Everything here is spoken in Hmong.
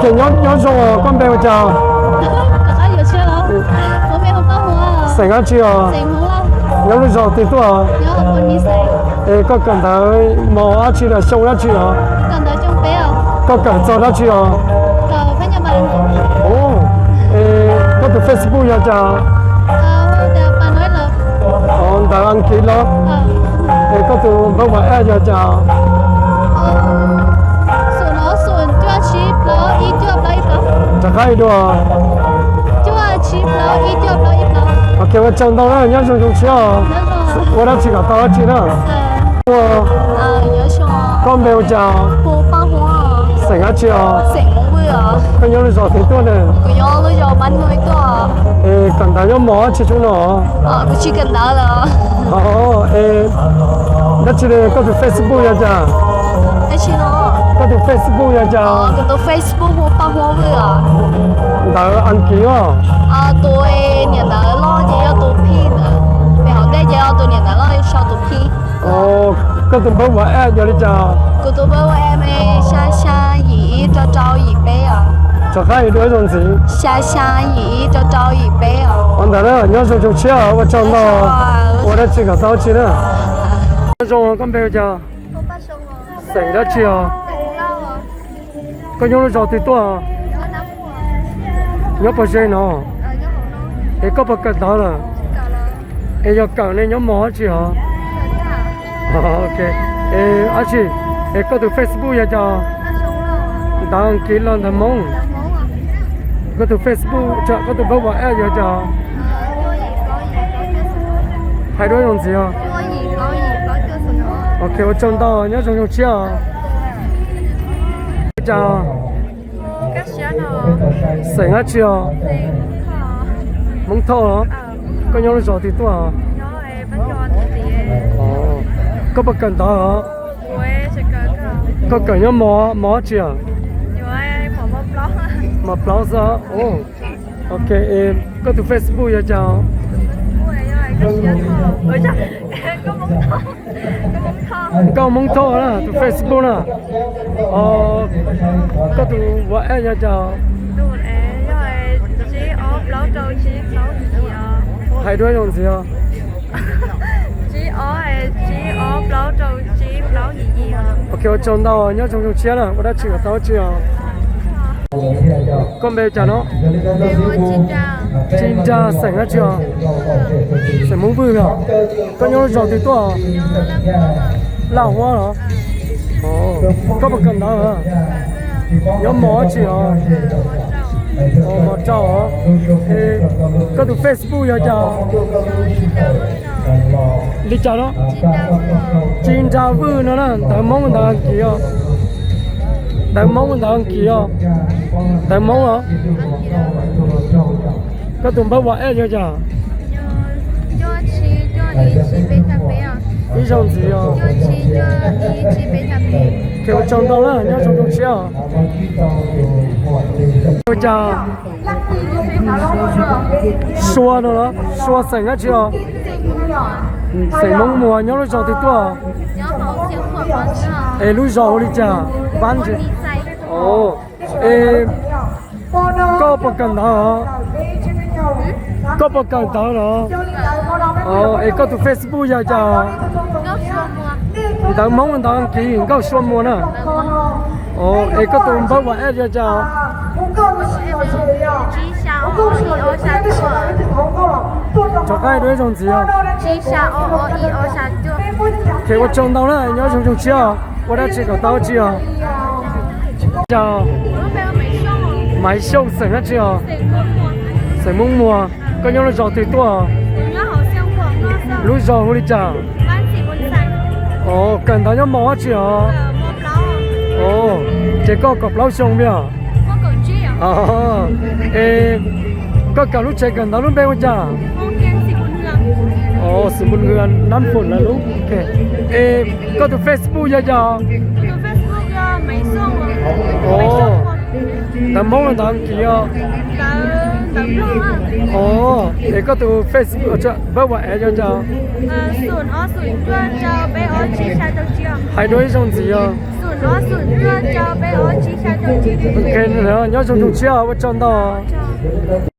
Nyob zoo, koj npe ua cas? Xeem dab tsi os? Nyob lub zos twg tuaj? Es koj kawm ntawv mos dab tsi los xyoo dab tsi os? Koj kawm txog dab tsi os? Koj tus Facebook yog cas? Ntawv Askiv los? Es koj tus npawb WhatsApp yog cas? Rov qab ib dua. Ok, ua tsaug ntau na, nyob zoo zoo siab os. Ua dab tsi kom tau dab tsi na. Koj npe ua cas? Xeem dab tsi os? Koj nyob lub zos twg tuaj na? Es kawm ntawv nyob mos dab tsi xyoo no? Es dab tsi li koj tus Facebook yog cas? Koj tus Facebook yog cas? Ntawv Askiv os? Tus niam ntawv loj ces yog tus P ntawd, pem hauv ntej ces yog tus niam ntawv loj sau tus P. Koj tus npawb WhatsApp yog li cas? Kuv tus npawb WhatsApp xya xya yim ib rau rau yim peb os. Rov qab ib dua zoo ntxiv. Xya xya yim ib rau rau yim peb os. Ua ntawd na, nyob zoo zoo siab, ua tsaug ntau. Ua dab tsi kom tau dab tsi na. Nyob zoo, koj npe ua cas? Xeem dab tsi os? Koj nyob lub zos twg tuaj? Nyob pob zeb no. Es koj puas kawm ntawv lawm? Es yog kawm ne nyob mos dab tsi os? Es dab tsi, es koj tus Facebook yog cas? Ntawv Askiv los ntawv Hmoob? Koj tus Facebook, koj tus npawb WhatsApp yog cas? Hais dua zoo ntxiv os. Ok, ua tsaug ntau, nyob zoo zoo siab os. Cas? Xeem dab tsi os? Hmoob Thoj los? Koj nyob lub zos twg tuaj? Koj puas kawm ntawv os? Koj kawm nyob mos, mos dab tsi os? Mos plaub xwb. Ok, koj tus Facebook yog cas? Nkauj Hmoob Thoj na, tus Facebook na. Koj tus WhatsApp yog cas? Hais dua zoo ntxiv os. Ok, ua tsaug ntau, nyob zoo zoo siab na, ua dab tsi kom tau dab tsi os. Koj npe cas no? Tsis Nra, xeem dab tsi os? Xeem Hmoob Vwj os. Koj nyob lub zos twg tuaj? Laj Huab los? Koj puas kawm ntawv? Nyob mos dab tsi os? Mos rau os. Koj tus Facebook yog cas? Li cas no? Tsis Nra Vwj no na, ntawv Hmoob ntawv Askiv os? Ntawv Hmoob ntawv Askiv os? Ntawv Hmoob os? Koj tus npawb WhatsApp yog cas? Ib zaug ntxiv os. Ua tsaug ntau na, nyob zoo zoo siab os. Ua cas? Sua no los? Sua xeem dab tsi os? Xeem Hmoob Muas, nyob lub zos twg tuaj? Es lub zos hu li cas? Npab ntsis. Es koj puas kawm ntawv os? Koj puas kawm ntawv los? Es koj tus Facebook yog cas? Ntawv Hmoob ntawv Askiv, Nkauj Sua Muas na. Es koj tus npawb WhatsApp yog cas? Rov qab ib zaug ntxiv. Ua tsaug ntau na, nyob zoo zoo siab os. Ua dab tsi kom tau dab tsi os? Cas? Maiv Xyooj, xeem dab tsi os? Xeem Hmoob Muas. Koj nyob lub zos twg tuaj? Lub zos hu li cas? Kawm ntawv nyob mos dab tsi os? Ces koj kaum plaub xyoo li os? Es koj kawm lub tsev kawm ntawv lub npe ua cas? Xwm Npun Nws Nab Foom lawv lub. Es koj tus Facebook yog cas? Ntawv Hmoob los ntawv Askiv os? Es koj tus Facebook, npawb WhatsApp yog cas? Hais dua ib zaug ntxiv os. Ok, nyob zoo tus tshiab, ua tsaug ntau.